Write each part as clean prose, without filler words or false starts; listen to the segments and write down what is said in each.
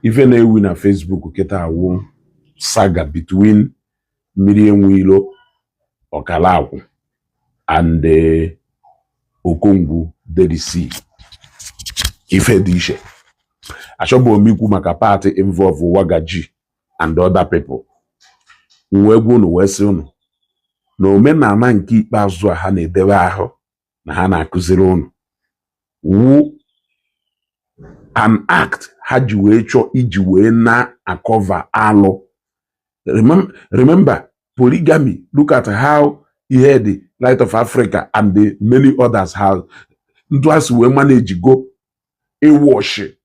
Ife na-ewu na Facebook kịta awụ saga between Mmiri Enweilo Ọkalakwụ and Okongwu Derisi. Ife dị iche achọbụ m ikwu maka party involve Wagaji and other people. M wee gwa unu, wee sị unu na omenala nke ikpeazụ a ha na-edebe ahụ na ha na-akụziri unu wu an act ha ji wee chọọ iji wee na-acover alụ. Remember polygamy. Look at how ihe the Light of Africa and the many others have ntụ ha si wee manage go ịwọshi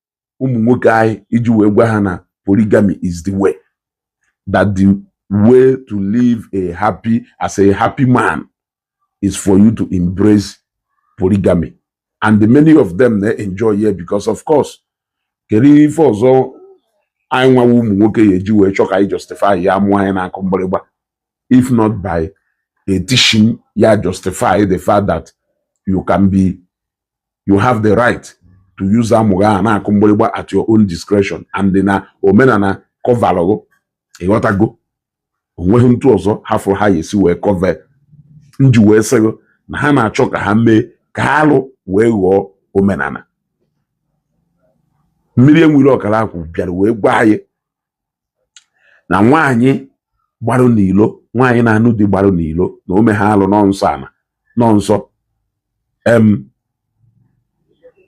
ụmụ nwoke anyị iji wee gwa ha na polygamy is the way, that the way to live a happy as a happy man is for you to embrace polygamy. And the many of them, they enjoy here because, of course, kedu ife ọzọ anyị nwawa ụmụ nwoke ya eji wee chọọ ka anyị justify ya mụọ anyị na-akụ mgbịrịgba, if not by a teaching ya justify the fact that you can be you have the right to use amụghị a na-akụ mgbịrịgba at your own discretion, and na omenala coverlụgụ? Ịghọtago? Onweghị ntụ ọzọ ha fụrụ ha ya esi wee cover nji wee sịgụ na ha na-achọ ka ha mee ka alụ wee ghọọ omenala. Mmiri Enwere Ọkara Akwụ bịara wee gwa anyị na nwaanyị gbarụ n'ilo, nwaanyị na-anụ di gbarụ n'ilo, na ome ha alụ nọ nsọ ana nọ nsọ em.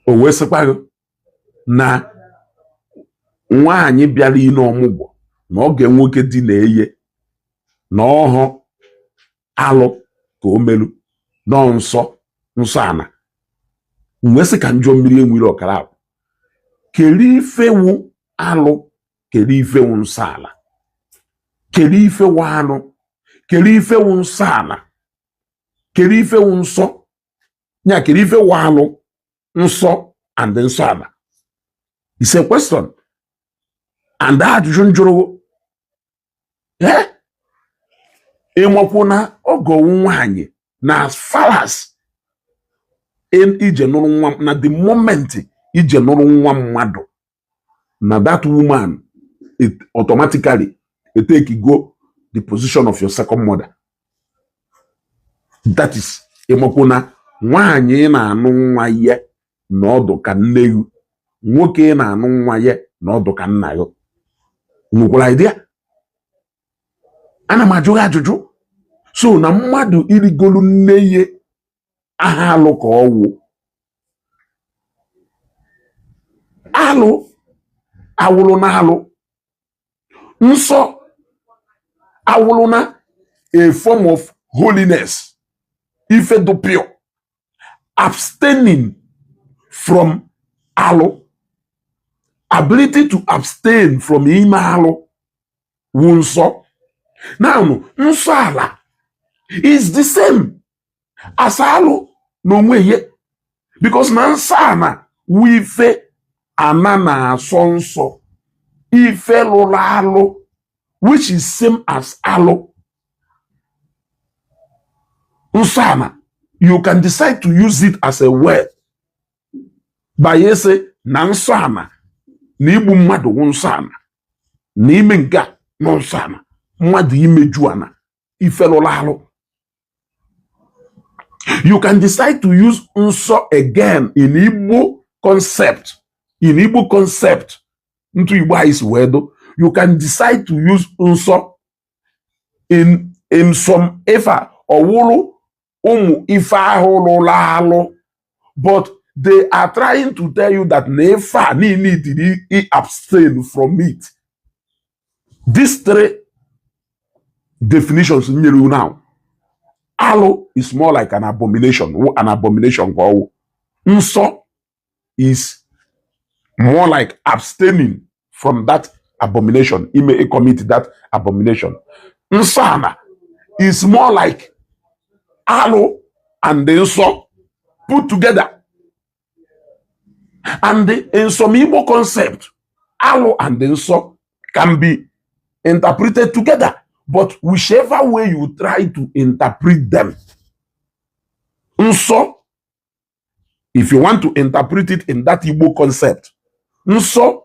O wee sịkwaghị na nwaanyị bịara ine ọmụgwọ na oge nwoke di na-eye na ọhụ alụ ka o melu nọ nsọ nsọ ana. Wee sị ka njọ Mmiri Enwere Ọkara Akwụ, kedu ife wu alụ? Kedu ife wu nsọ ala? Kedu ife wu alụ? Kedu ife wu nsọ ala? Kedu ife wu nsọ nya? Kedu ife wu alụ, nsọ and nsọ ala? It's a question and ajụjụ njụrụ. Eh, ịmakwu na ọgọwu nwaanyị na as far as ije nụrụ nwa, na the moment ije nụrụ nwa mmadụ, na that woman, it automatically take go the position of your second mother. That is, ịmakwu na nwaanyị ị na-anụ nwa ya na ọdụ ka nne gị, nwoke ị na-anụ nwa ya na ọdụ ka nna gị. Nwekwara idea? Ana m ajụ gị ajụjụ. So na mmadụ irigolu nne ya aha alụ ka ọwụ alụ awụlụ na alụ nsọ awụlụ na a form of holiness, ife dị pure, abstaining from alụ, ability to abstain from ime alụ wu nsọ. Now, nsọ ala is the same as alụ n'onwe ya, because na nsọ ana wu ife ana na-asọ nsọ, ife lụrụ alụ, which is same as alụ. Nsọ ana, you can decide to use it as a word by ịsị na nsọ ana na igbu mmadụ wụ nsọ ana, na ime nke a nọ nsọ ana, mmadụ imeju ana, ife lụrụ alụ. You can decide to use nsọ again in Igbo concept. In Igbo concept, ntụ Igbo anyị si wee do, you can decide to use nsọ in some ife ọwụrụ ụmụ ife ahụ lụrụ alụ, but they are trying to tell you that na ife a niile itiri i abstain from it. These three definitions nyere you now, alụ is more like an abomination, an abomination ka ọwụ. Nsọ is more like abstaining from that abomination, ime commit that abomination. Nsọ ana is more like alụ and the nsọ put together. And in some Igbo concept, alụ and the nsọ can be interpreted together, but whichever way you try to interpret them, nsọ, if you want to interpret it in that Igbo concept, nsọ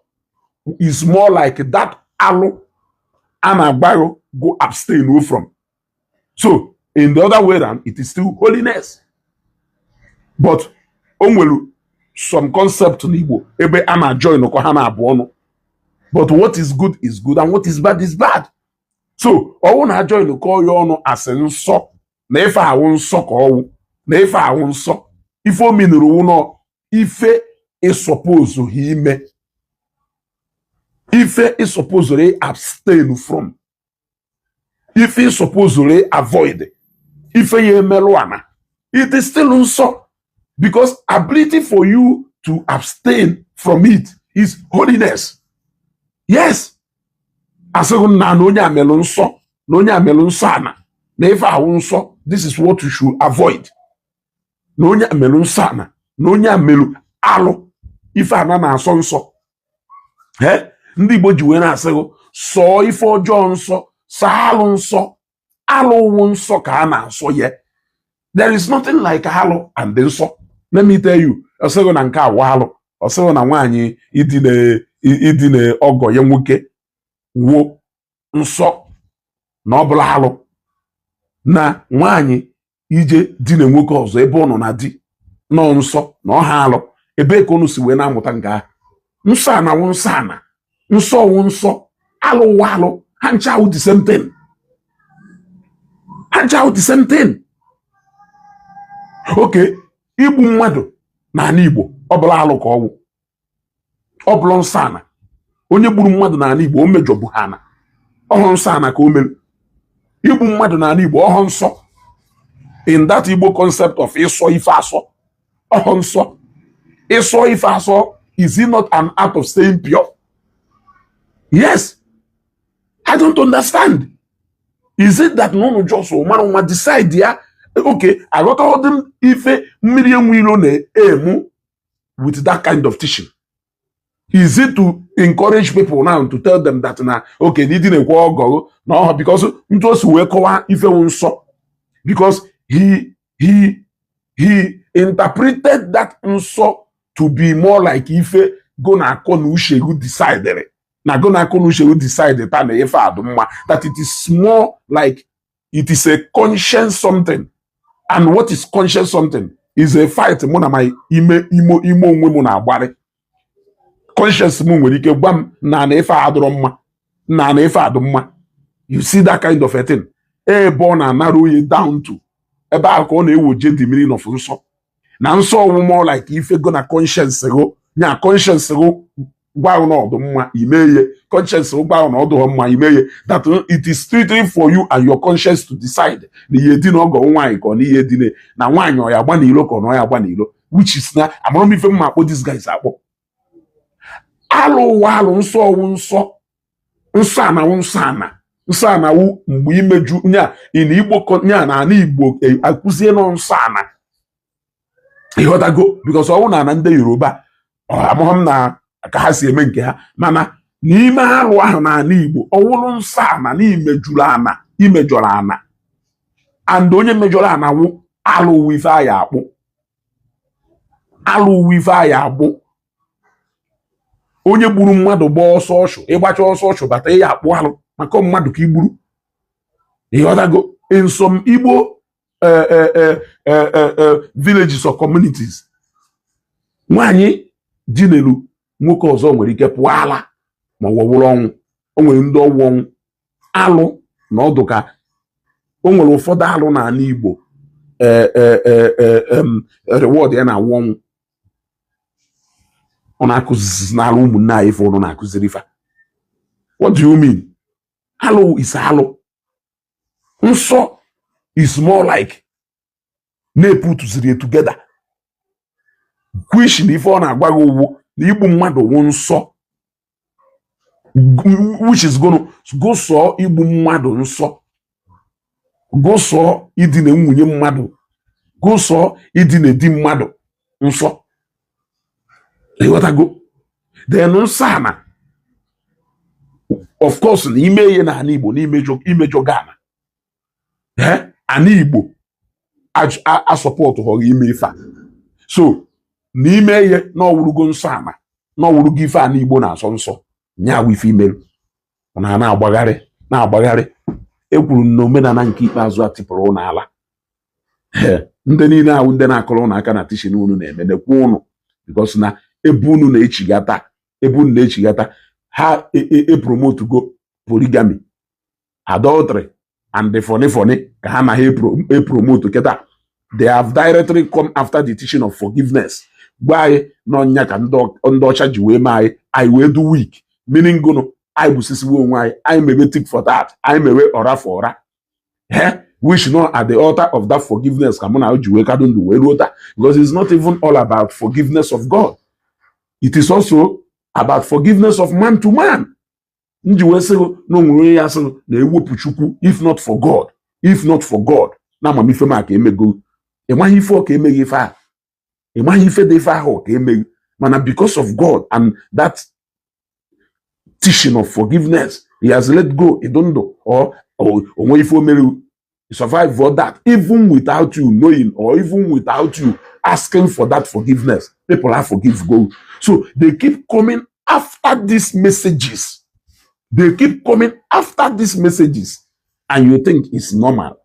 Is more like that alụ a na-agbaghị go abstain from. So in the other way round, it is still holiness, but o nwere some concept n'Igbo ebe a na-join kọ ha na-abụ ọnụ. But what is good is good and what is bad is bad. So ọwụ na join kọ ya ọnụ asị nsọ na ife ahụ nsọ ka ọwụ na ife ahụ nsọ, ife ominuru wụ nọ ife ịsọpụzụ ha ime, ife ịsọpụzụrụ abstain from, ife ịsọpụzụrụ avoid, ife ya emelụ ana. It is still nsọ because ability for you to abstain from it is holiness. Yes, asịghị nna na onye amelụ nsọ na onye amelụ nsọ ana na ife ahụ nsọ, this is what you should avoid, na onye amelụ nsọ ana na onye amelụ alụ, ife ana na-asọ nsọ. Ee, ndị Igbo ji wee na-asịghị sọọ ife ọjọọ nsọ, saa alụ nsọ. Alụ wụ nsọ ka a na-asọ ya. There is nothing like alụ and nsọ. Let me tell you, ọsịghị na nke awụ alụ, ọsịghị na nwaanyị idina ọgọ ya nwoke wuo nsọ, na ọ bụla alụ, na nwaanyị ije dina nwoke ọzọ ebe ọ nọ na di nọ nsọ na ọha alụ. Ebee ka unu si wee na-amụta nke ahụ? Nsọ ana wụ nsọ ana, nsọ wụ nsọ, alụ wụ alụ. Ha ncha wụ the same thing, ha ncha wụ the same thing. Okay, igbu mmadụ n'ala Igbo, ọ bụla alụ ka ọwụ, ọ bụla nsọ ana. Onye gburu mmadụ n'ala Igbo, o mejọbụ ha ana ọhụ nsọ ana ka o mere. Igbu mmadụ n'ala Igbo, ọhụ nsọ. In that Igbo concept of ịsọ ife asọ, ọhụ nsọ. Ịsọ ife asọ, is it not an act of staying pure? Yes. I don't understand. Is it that no just mara nwa decide ya? Okay, aghọtaghọdị m ife mmiri enwe ilo na-emu with that kind of teaching. Is it to encourage people now, to tell them that na okay, ndị na-ekwe ọgọ na ọha? Because ntụ o si wee kọwaa ifewu nsọ, because he interpreted that nsọ to be more like ife go na akọ na uche go decided, na go na akọ na uche go decide ta na ife adụ mma, that it is more like it is a conscience something. And what is conscience something is a fight mụ na my ime ime ime onwe m na-agbarị. Conscience m nwere ike gwa m na ife a adịrọ mma, na ife adụ mma. You see that kind of a thing, ebe ọ na-anara oyi down to ebe ahụ ka ọ na-ewoje the meaning of nsọ, na nsọ ọwụ more like ife go na conscience go nya conscience go gwa gị na ọdụ mma, ime ihe. Conscience gwa gị na ọdụ mma, ime ihe. That it is strictly for you and your conscience to decide na ihe dị na ọgọ nwaanyị ka ọ na ihe dị na nwaanyị, ọ ya agba n'ilo ka ọ na ọ ya agba n'ilo, which is na amara m ife mma akpọ these guys akpọ alụ ụwa alụ. Nsọ ọwụ nsọ, nsọ anawụ nsọ ana, nsọ anawụ mgbe imeju nya ị na Igbo nya na ana Igbo akụzie nọ nsọ ana. Ịghọtago? Because ọwụ na ana ndị Yoruba, amụghị m na ka ha si eme nke ha, mana n'ime alụ ahụ n'ala Igbo, ọwụrụ nsọ ana na imejuru ana, imejọrọ ana, and onye mejọrọ ana wụ alụ wụ ife aya akpụ, alụ wụ ife aya agbụ. Onye gburu mmadụ gbaa ọsọ ọchụ, ịgbacha ọsọ ọchụ bata, ya akpụ alụ maka mmadụ ka igburu. Ịghọtago? In some Igbo villages or communities, nwaanyị dinelu nwoke ọzọ nwere ike pụọ ala ma ọ wụrụ ọnwụ. O nwere ndị ọwụ ọnwụ alụ na ọdụ ka o nwere ụfọdụ alụ n'ala Igbo, reward ya na-awụ ọnwụ. Ọ na-akụzizi n'alụ ụmụnne anyị ife ụnụ na-akụziri fa. What do you mean? Alụ is alụ. Nsọ is more like na-eputuziri ya together, which na ife ọ na-agwa gị ugwu na igbu mmadụ wụ nsọ, which is gonna gụsọọ igbu mmadụ nsọ, gụsọọ idina nwunye mmadụ, gụsọọ idina di mmadụ nsọ. Ịghọtago? Then nsọ ana, of course, na ime ihe n'ala Igbo na imejọ, imejọ gana ana Igbo asọpọtụ ghọrọ ime ife a. So n'ime ihe na ọwụrụgo nsọ ana, na ọwụrụgo ife ana Igbo na-asọ nsọ. Nya ife imerụ na na-agbagharị na-agbagharị. Ekwuru na omenala nke ikpeazụ a tipụrụ ụnụ ala. Ndị niile ahụ, ndị na-akọrọ ụnụ aka na teaching unu na-eme, nekwa ụnụ, because na ebe unu na-echigata, ebe unu na-echigata, ha epromotugo polygamy, adultery and the funny funny ka ha na ha epromote kịta. They have directly come after the teaching of forgiveness. Gwa anyị n'ọnya ka ndị ọcha ji wee mee anyị, anyị wee do weak, meaning gụnụ? Anyị gbusisiwe onwe anyị, anyị mewe tit for tat, anyị mewe ọra for ọra, eh, which not at the altar of that forgiveness ka mụ na ji wee kado ndụ wee ruo taa, because it's not even all about forgiveness of God, it is also about forgiveness of man to man. Nji wee sị na onwere onye ya sị na ewepụ Chukwu, if not for God, if not for God, na amamife m ka emego. Ịmaghị ife ọ ka emeghị ife ahụ, ịmaghị ife dị ife ahụ ka emeghị, mana because of God and that teaching of forgiveness, he has let go ịdụ ndụ or onwe ife o mere, survive for that. Even without you knowing or even without you asking for that forgiveness, people are forgive go. So they keep coming after these messages, they keep coming after these messages, and you think it's normal.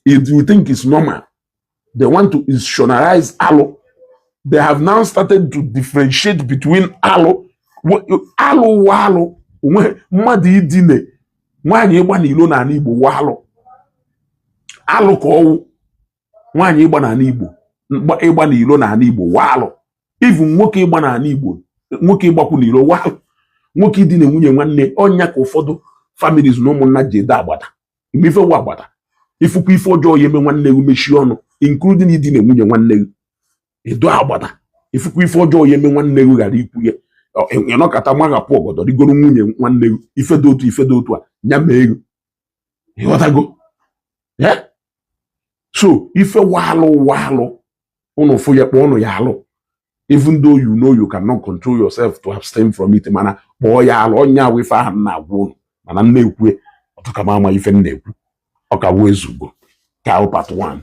If you think it's normal, they want to institutionalize alụ. They have now started to differentiate between alụ, alụ wa alụ onwe mmadụ, idine nwaanyị, ịgba n'ilo n'ala Igbo wa alụ, alụ ka ọwụ. Nwaanyị ịgba n'ala Igbo, ịgba n'ilo n'ala Igbo wa alụ. Even nwoke ịgba n'ala Igbo, nwoke ịgbakwu n'ilo wa alụ. Nwoke idina nwunye nwanne ọnya ka ụfọdụ families na ụmụnna ji ede agbata ime ife wa agbata. Ifukwa ife ọjọọ ya eme nwanne gị, mechie ọnụ, including idina nwunye nwanne gị, edo agbata. Ifukwa ife ọjọọ ya eme nwanne gị, ghara ikwu ya. Ịnọkọta maghapụ ọgọdọ rigoro nwunye nwanne gị. Ife dị otu, ife dị otu a nya mee gị, ịghọtago? So ife walụ walụ ụnụ fụ ya, kpọọ ụnụ ya alụ, even though you know you cannot control yourself to abstain from it, mana kpọọ ya alụ. Ọnya awụ ife ahụ m na-agwa ụnụ, mana m na-ekwu ọtụka m ama ife m na-ekwu. Ọ ka wụ ezugo ka ahụ part 1.